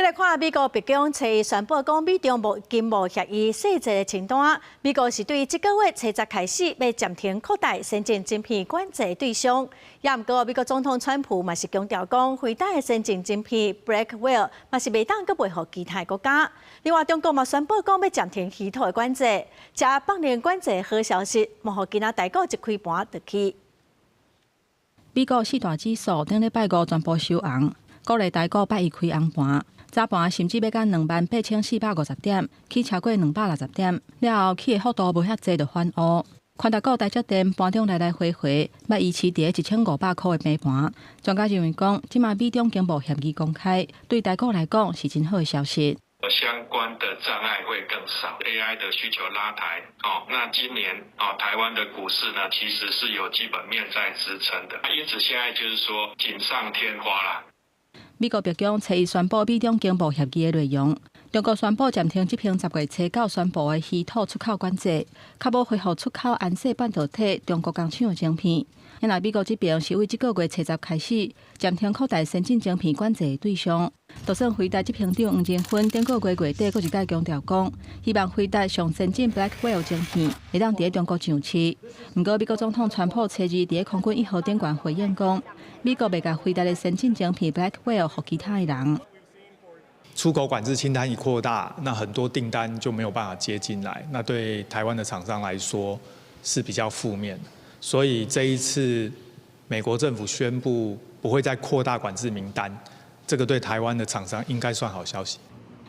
繼來看美國白宮初一宣布講，美中無經貿協議細節的清單。美國是對這個月初十開始，欲暫停擴大先進晶片管制的對象。也毋過美國總統川普嘛是強調講，輝達的先進晶片 Blackwell 嘛是袂當閣賣予其他國家。另外，中國嘛宣布講欲暫停稀土的管制，這放寬管制好消息，嘛予今仔台股一開盤就起。美國四大指數頂禮拜五全部收紅，鼓勵台股拜一開紅盤。早盤甚至欲到28,450點，起超過260點，了後起的幅度無遐濟就反烏。權值股台積電盤中來來回回，欲維持佇1500箍的平盤。專家認為講，這馬美中經貿協議公開，對台股來講是真好的消息。相關的障礙會更少，AI 的需求拉抬，哦，那今年哦，台灣的股市呢，其實是有基本面在支撐的，因此現在就是說錦上添花啦。美國白宮初一宣布美中經貿協議的內容，中國宣布暫停執行10月初九宣布的稀土出口管制，較無恢復出口安碩半導體中國工廠的晶片。因為美國這邊是為這個月初十開始暫停擴大先進晶片管制的對象。就算輝達執行長黃仁勳頂個月月底閣一擺強調講，希望輝達上先進 Blackwell 晶片會當佇中國上市。毋過美國總統川普初二佇空軍一號頂懸回應講，美國袂共輝達的先進晶片 Blackwell 予其他的人。出口管制清單一擴大，那很多訂單就沒有辦法接進來，那對台灣的廠商來說是比較負面的。所以這一次美國政府宣布不會再擴大管制名單，這個對台灣的廠商應該算好消息。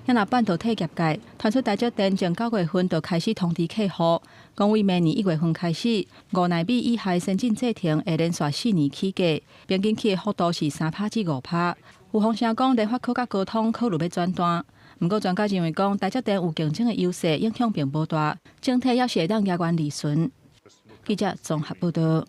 若半導體業界傳出台積電從9月份就開始通知客戶，講為明年1月份開始，5納米以下先進製程會連續4年起價，平均起的幅度是3趴至5趴。有風聲講聯發科佮高通考慮欲轉單，毋過專家認為講台積電有競爭的優勢，影響並無大，整體猶是會當額外利潤。記者綜合報導。